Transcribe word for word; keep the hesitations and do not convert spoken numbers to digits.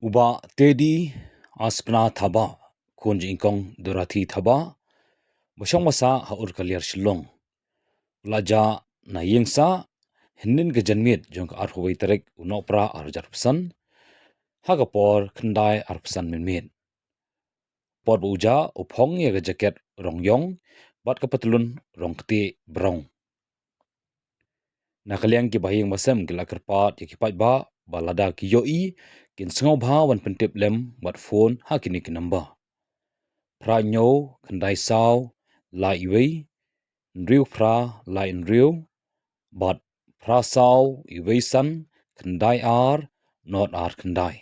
Bah Tedi Aspna Thabah, khun jong i Kong Dorothy Thabah, ba shong ba sah ha Urkaliar, Shillong, u la jah na ïing sah hynnin ka janmiet jong ka arphew wei tarik u Nohprah arhajar arphew san, ha ka por khyndai arphew san mynmiet. Por ba u jah u phong ïa ka jaket rong ïong bad ka patlun rong ktieh brown. Na ka liang ki bahaïing bahasem ki la kyrpad ïa ki paidbah ba lada ki ïohi, kin sngewbha ban pyntip lem bad phone ha kine ki number: phra hynñiew khyndai saw lai wei hynriew phra lai hynriew bad phra saw wei san khyndai ar nod ar khyndai.